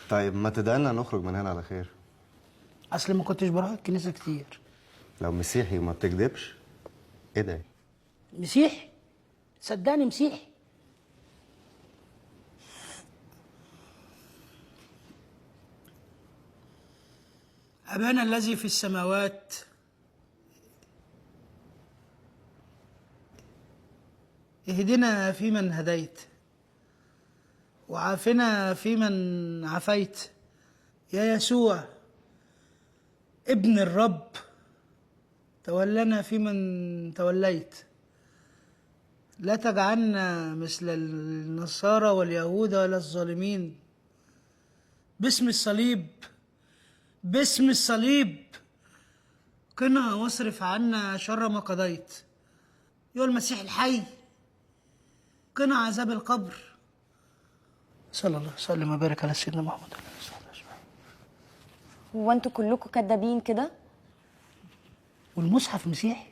طيب ما تدعنا نخرج من هنا على خير. اصل ما كنتش بروح الكنيسة كتير. لو مسيحي وما بتكذبش ادعي. مسيحي؟ صدقني مسيحي. أبانا الذي في السماوات، اهدنا فيمن هديت، وعافنا فيمن عافيت، يا يسوع ابن الرب تولنا فيمن توليت، لا تجعلنا مثل النصارى واليهود ولا الظالمين. باسم الصليب، باسم الصليب قنا واصرف عنا شر ما قضيت. يا المسيح الحي قنا عذاب القبر. صلى الله وسلم وبارك على سيدنا محمد وعلى اله وصحبه اجمعين. هو انتوا كلكم كدابين كده؟ والمصحف مسيحي؟